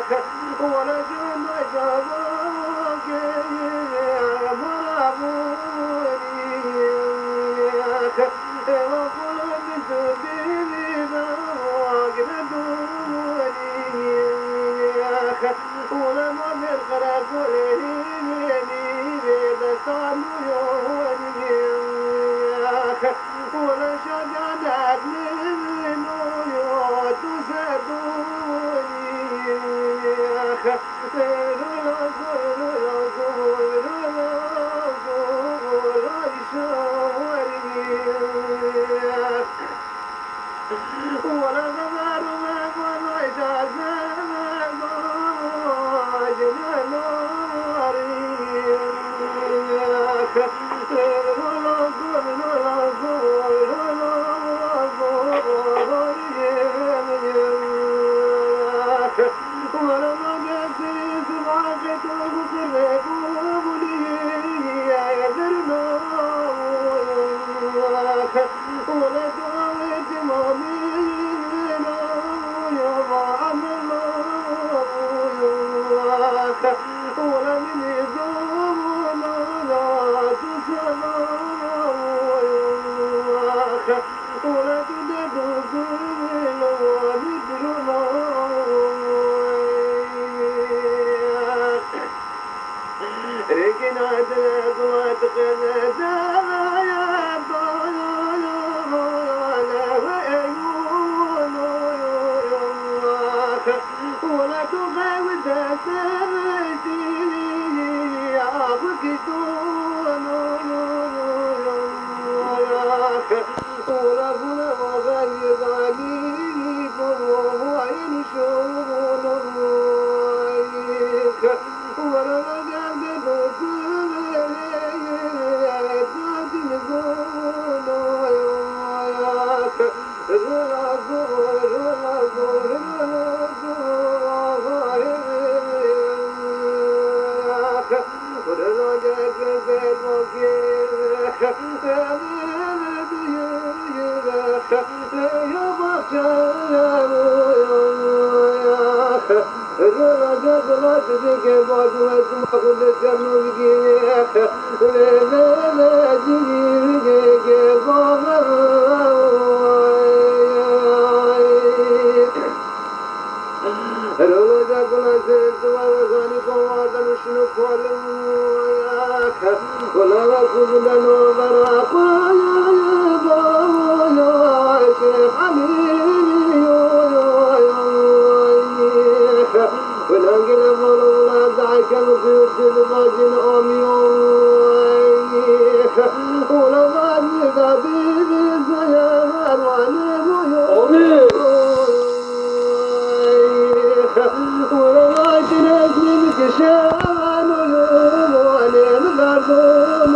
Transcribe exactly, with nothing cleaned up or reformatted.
Wele can dayda vake mara bûnî. Eva qulun tu bî vake dûnî. Wele ma vêr qereqolê hînî vê destan û yonî. Wele şadan ekmîno yo tu sedûnî. Lula zor, lula zor, lula zor, lula şawarî. Wele xeber û xeber icazet vaj lula rî. Lula zor, lula zor, lula zor. Wele ma destê zivaqê to bi qirrê bûbûnî. Wele dawetê ma bîna ya va emir la. Wele minî zobûna la tu seba. Wele tu de tu sebe la wa mi dilo la. Rêkêna dile gulat qede ya da ya da ya ya. Wele tu qewi destê ya xwi kî tu no no no no ya. Wele bûne va xelî xelî tu mo mo yenî şûno. Wele derde dostu vere, derdin gono. Rula zor, rula zor, rula zor. Rula derde zermokir. Ya bahçe. Rula de zula de ke bacı ve zuma kude cemno bigi. Ve ve ve cigi ke baba. Rula de zula de zula ve zani kovardan şunu kolim. Wele ve kuzinde no vera koya baba ya Şêx Elî yo yo yo. Wele gire volo wele dayken kuyur dil vacin amiyo. Wele vacin da dili zaya vervani yo yo. Amin. Wele vacin ezmin kişen yo yo. Wele derdon.